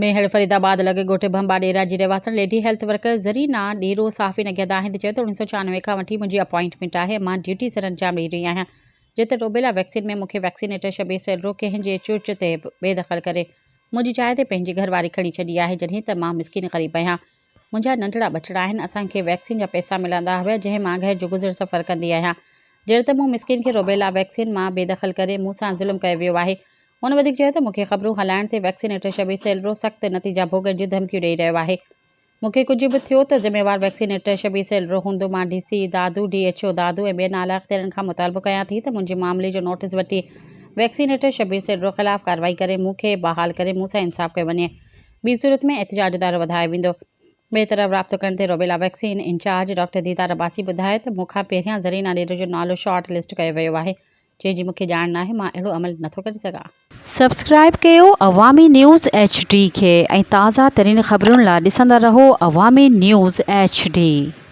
ميهڙ فريد آباد لڳ ڳوٺ ڀنڀا ڏيرا جي رهواسڻ ليڊي هيلٿ ورڪر زرينا ڏيرو صحافين اڳيان دانهيندي چيو ته 1996 کان وٺي منهنجي اپوائنٽمينٽ آهي مان ڊيوٽي سرانجام ڏئي رهي آهيان جتي روبيلا ويڪسين ۾ مونکي ويڪسينيٽر شبير سيلرو ڪنهن جي چرچ تي بي دخل ڪري منهنجي جاء تي پنهنجي گهر واري کڻي ڇڏي آهي جڏهن ته مان مسڪين غريب آهيان منهنجا ننڍڙا ٻچڙا آهن اسان کي ويڪسين جا پئسا ملندا هيا جنهن مان گهر جو گذر سفر ڪندي آهيان جڏهن ته مون مسڪين کي روبيلا ويڪسين مان بي دخل ڪري مون سان ظلم ڪيو ويو آهي هن وڌيڪ چيو ته مون کي خبرون هلائڻ تي ويڪسينيٽر شبير سيلرو سخت نتيجا ڀوڳڻ جون ڌمڪيون ڏئي رهيو آهي. مون کي ڪجهه به ٿيو ته ذميوار ويڪسينيٽر شبير سيلرو هوندو، مان D C Dadu, D H O Dadu ۽ ٻين اعليٰ اختيارين کان مطالبو ڪيان ٿي ته منهنجي معاملي جو نوٽيس وٺي ويڪسينيٽر شبير سيلرو خلاف ڪارروائي ڪري مون کي بحال ڪري مون سان انصاف ڪيو وڃي ٻي صورت ۾ احتجاج جو دائرو وڌايو ويندو. ٻئي طرف رابطو ڪرڻ تي rubella vaccine incharge doctor Didar Abbasi ٻڌايو ته مون کان پهريان زرينا ڏيرو جو نالو شارٽ لسٽ ڪيو ويو آهي جنهن جي مون کي ڄاڻ ناهي مان اهڙو عمل نٿو ڪري سگهان. سبسڪرائيب ڪيو عوامي نيوز ايڇ ڊي کي ۽ تازه ترين خبرن لا ڏسندا رهو عوامي نيوز ايڇ ڊي.